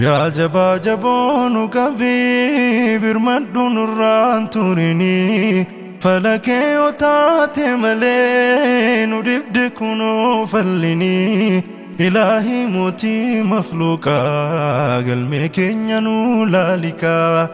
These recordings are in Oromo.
Yaa jabaa jaboo nu qabii birmadhu nurraan turinii falakee yoo taate malee nu dhibde kunoo fallinii ilaahii mootii makhluuqaa galmee keenya nu laalikaa.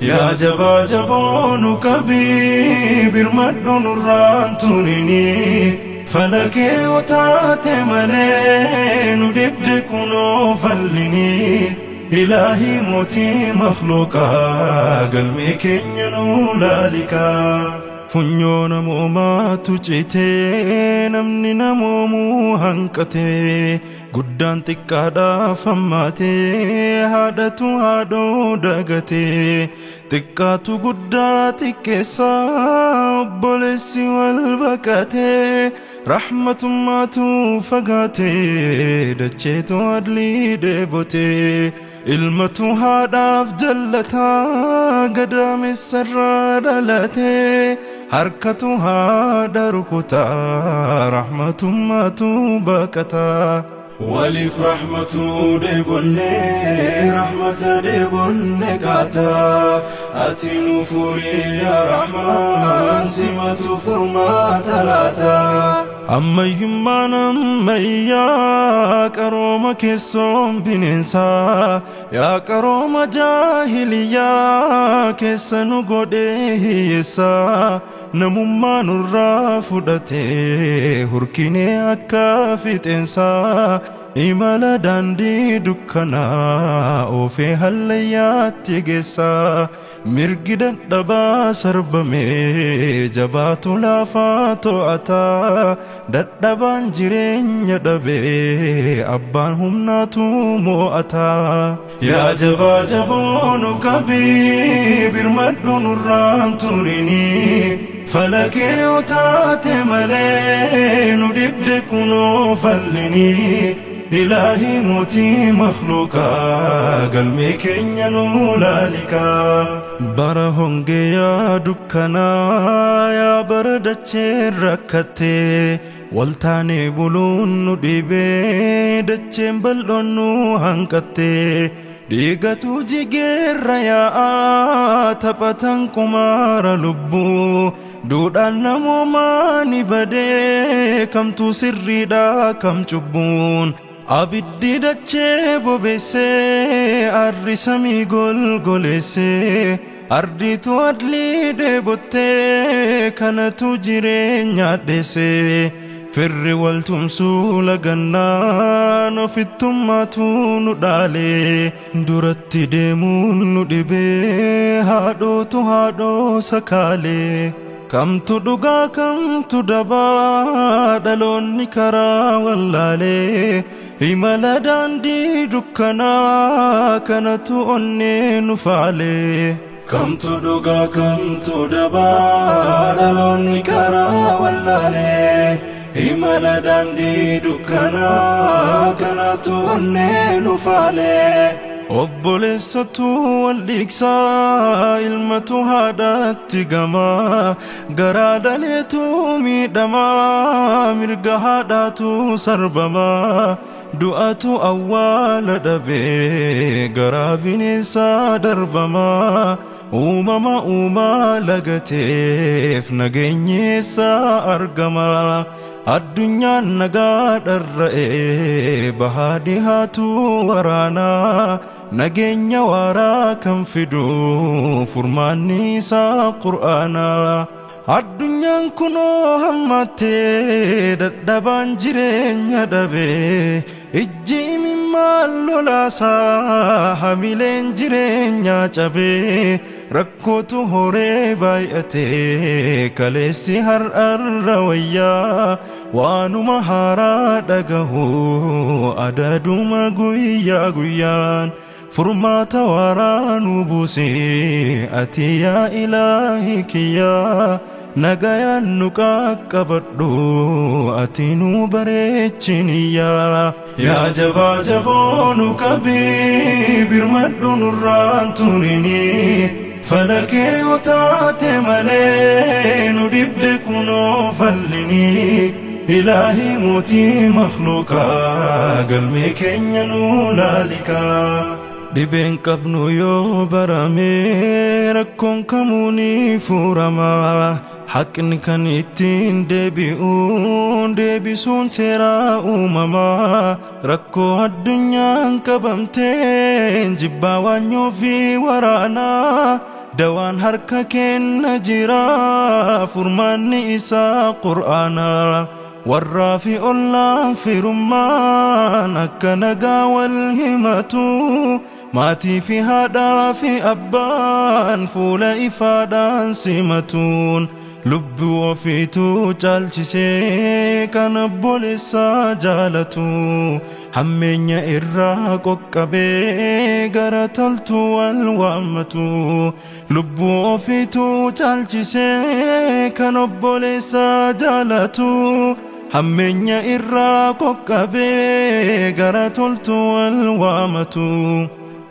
Yaa jabaa jaboo nu qabii birmadhu nurraan turinii falakee yoo taate malee nu dhibde kunoo fallinii ilaahii mootii makhluuqaa galmee keenya nu laalikaa. Funyoo namoomaatu citee namni namoomuu hanqatee guddaan xiqqaadhaaf hammaatee haadhatu haadhoo dagatee xiqqaatu guddaa xiqqeessaa obboleessi wal baqatee rahmatummaatu fagaatee dacheetu adlii dheebotee ilmatu haadhaaf jallataa gadaamessarraa dhalatee harkatu haadha rukutaa rahmatummaatu baqataa. Waliif rahmatuu dheebonnee rahmata dheebonne kaataa ati nu furii yaa rahmaan simatu furmaata laataa. Ammayyummaan ammayyaa qarooma keessoon bineensaa yaa qarooma jaahiliyyaa keessa nu godhee hiyyeessaa namummaa nurraa fudhatee hurkinee akka fixeensaa imala daandii dukkanaa oofee hallayyaatti geessaa mirgi dadhabaa sarbamee jabaatu laafaa to'ataa dadhabaan jireenya dhabee abbaan humnaatu mo'ataa. Yaa jabaa jaboo nu qabii birmadhu nurraan turinii falakee yoo taate malee nu dhibde kunoo fallinii ilaahii mootii makhluuqaa galmee keenya nu laalikaa. Bara hongee yaa dukkanaa yaa bara dacheen rakkattee waltaanee buluun nu dhibee dacheen bal'oon nu hanqattee dhiigatu jigeerra yaa'aa taphatan kumaara lubbuu duudhaan namoomaa ni badee kamtu sirriidha kam cubbuun abiddi dachee bobeessee arri samii golgoleessee ardiitu adlii dheebottee kanatu jireenya dheessee firri wal tumsuu lagannaan ofittummaatu nu dhaalee duratti deemuun nu dhibee haadhootu haadhoo sakaalee kamtu dhugaa kamtu dabaa dhaloonni karaa wallaalee imala daandii dukkanaa kanatu onnee nu faalee. Kamtu dhugaa kamtu dabaa dhaloonni karaa wallaalee imala daandii dukkanaa kanatu onnee nu faalee. Obboleessatu wal dhiigsaa ilmatu haadhatti gamaa garaa dhaleetu miidhamaa mirga haadhaatu sarbamaa du'atu awwaala dhabee garaa bineensaa darbamaa uumama uumaa lagateef nageenyeessaa argamaa addunyaan nagaa dharra'ee bahaa dhihaatu waraanaa nageenya waaraa kan fidu furmaanni isaa qur'aanaa. Addunyaan kunoo hammaattee dadhabaan jireenya dhabee ijji imimmaan lolaasaa hamileen jireenyaa cabee rakkootu horee baay'atee kaleessi har'arra wayyaa waanuma haaraa dhagahu adaduma guyyaa guyyaan furmaata waaraa nu buusee ati yaa ilaahi kiyyaa nagayaan nu qaqqabadhu ati nu bareechiniyyaa. Yaa jabaa jaboo nu qabii birmadhu nurraan turinii falakee yoo taate malee nu dhibde kunoo fallinii ilaahii mootii makhluuqaa galmee keenya nu laalikaa. Dhibeen qabnu yoo barame rakkoon kamuu ni furama. Haqni kan ittiin deebi'uun deebisuun seera uumamaa. Rakkoo addunyaan qabamteen jibbaa waanyoo fi waraanaa. Dawaan harka kenna jira furmaanni isaa Qur'aana. Warraa fi ollaan firummaan akka nagaa wal himatu. Maatii fi haadhaa fi abbaan fuula ifaadhaan simatuun. Lubbuu ofiitu caalchisee kan obboleessaa jaalatu. Hammeenya irraa qoqqabee gara toltu wal waammatu. Lubbuu ofiitu caalchisee kan obboleessaa jaalatu. Hammeenya irraa qoqqabee gara toltu wal waamatu.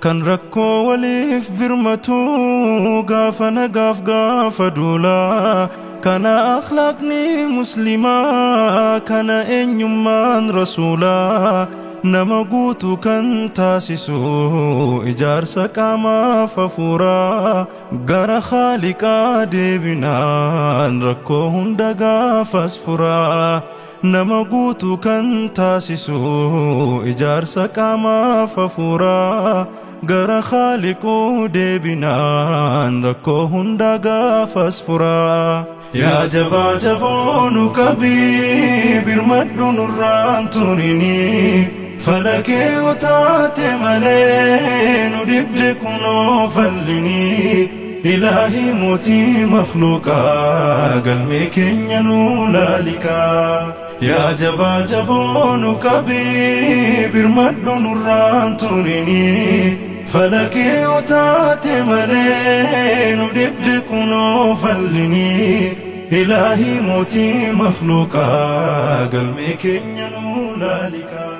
Kan rakkoo waliif birmatu gaafa nagaaf gaafa duulaa. Kana akhlaaqni muslimaa kana eenyummaan rasuulaa. Nama guutuu kan taasisu ijaarsa qaamaaf hafuuraa. Gara Khaaliqaa deebinaan rakkoo hunda gaafas furaa. Nama guutuu kan taasisu ijaarsa qaamaaf hafuuraa. Gara Khaaliquu deebinaan rakkoo hunda gaafas furaa. Yaa jabaa jaboo nu qabii birmadhu nurraan turinii. Falakee utaate malee nu dhibde kunoo fallinii. Ilaahii mootii makhluuqaa galmee keenya nu laalikaa. Yaa jabaa jaboo nu qabii birmadhu nurraan turinii. Falakee utaate malee nu dhibde kunoo fallinii. Ilaahii mootii makhluuqaa galmee keenya nu laalikaa.